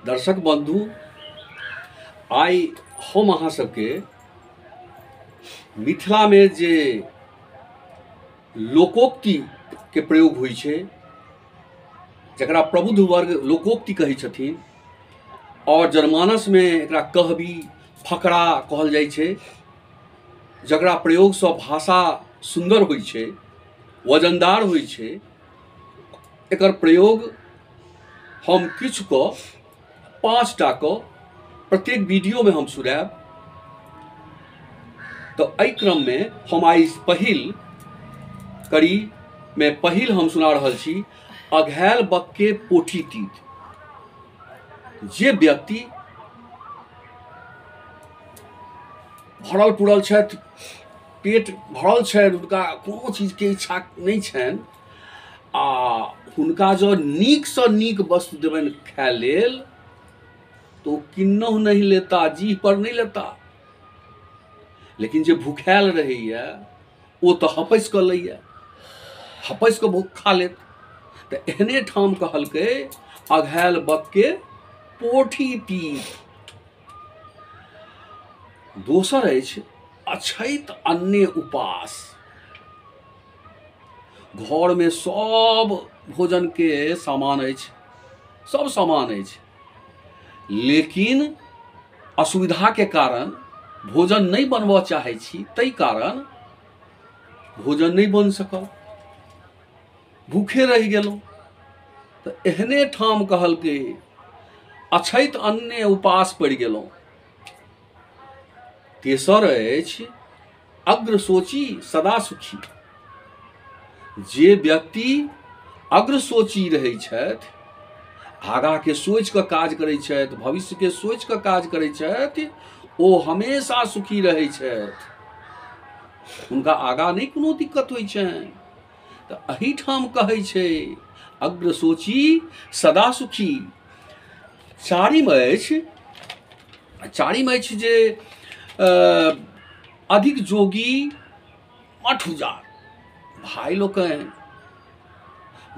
दर्शक बंधु, आइ हम अहाँ सबके मिथिला में जे लोकोक्ति के प्रयोग होइ छै, जकरा प्रबुद्ध वर्ग लोकोक्ति कहै छथिन और जनमानस में एकरा कहबी फकरा कहल जाइ छै, जकरा प्रयोगसँ भाषा सुन्दर होइ छै, वजनदार होइ छै। एकर प्रयोग हम किछु कऽ 5 टा कऽ प्रत्येक वीडियोमे हम सुनायब। तऽ एहि क्रममे हम आइ पहिल कड़ीमे पहिल हम सुना रहल छी अघैल बक्के पोठी तीत। जे व्यक्ति भरल पुरल छथि, पेट भरल छनि, हुनका कोनो चीजके इच्छा नहि छनि आ हुनका जँ नीकसँ नीक वस्तु देबनि खाय लेल तो ओ किन्नहु नहि लेता, जीह पर नहि लेता। लेकिन जे भूखायल रहैया ओ तऽ हपसि कऽ लैया, हपसि कऽ भूख खा लेत। तऽ एहने ठाम कहलकै अघायल बकके पोठी तीत। दोसर अछि अछैत अन्य उपास। घर में सब भोजन के सामान अछि, सब सामान अछि, लेकिन असुविधा के कारण भोजन नहीं बनबऽ चाहै छी, ताहि कारण भोजन नहीं बन सकल, भूखे रहि गेलहुँ। तऽ एहने ठाम कहलकै अछैत अन्य उपास पड़ि गेलहुँ। तेसर अछि अग्र सोची सदा सुखी। जे व्यक्ति अग्र सोची रहै छथि, आगा के सोचि कऽ काज करै छथि, भविष्य के सोचि कऽ काज करै छथि, ओ हमेशा सुखी रहै छथि, हुनका आगा नहि कोनो दिक्कत होइ छनि। तऽ एहिठाम कहै छै अग्र सोची सदा सुखी। चारिम अछि जे अधिक जोगी मठ उजार। भाइ लोकनि,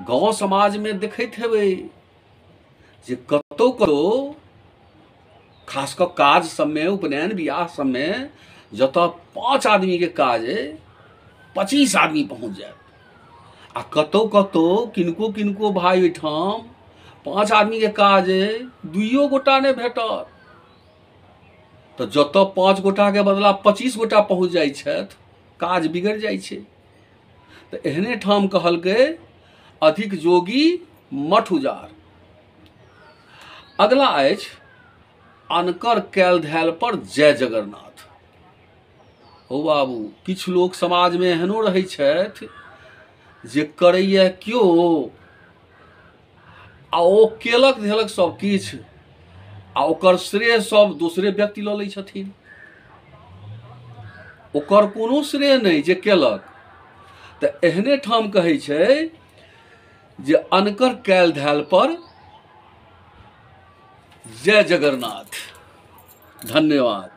गाँव समाजमे देखैत हेबै जे कतौ कतौ खास कऽ काज सबमे, उपनयन बियाह सबमे जतऽ 5 आदमीके काज अइ 25 आदमी पहुँच जायत, आ कतौ कतौ किनको किनको भाइ ओहिठाम 5 आदमीके काज अइ 2 गोटा नहि भेटत। तऽ जतऽ 5 गोटाके बदला 25 गोटा पहुँच जाइ छथि, काज बिगड़ि जाइ छै। तऽ एहने ठाम कहलकै अधिक जोगी मठ उजार। अगला अछि अनकर कैल धैल पर जय जगन्नाथ। हो बाबू, किछु लोक समाजमे एहनो रहै छथि जे करैया क्यो आ ओ केलक धेलक सब किछु आ ओकर श्रेय सब दोसरे व्यक्ति लऽ लै छथिन, ओकर कोनो श्रेय नहि जे केलक। तऽ एहने ठाम कहै छै जे अनकर कैल धैल पर जय जगन्नाथ। धन्यवाद।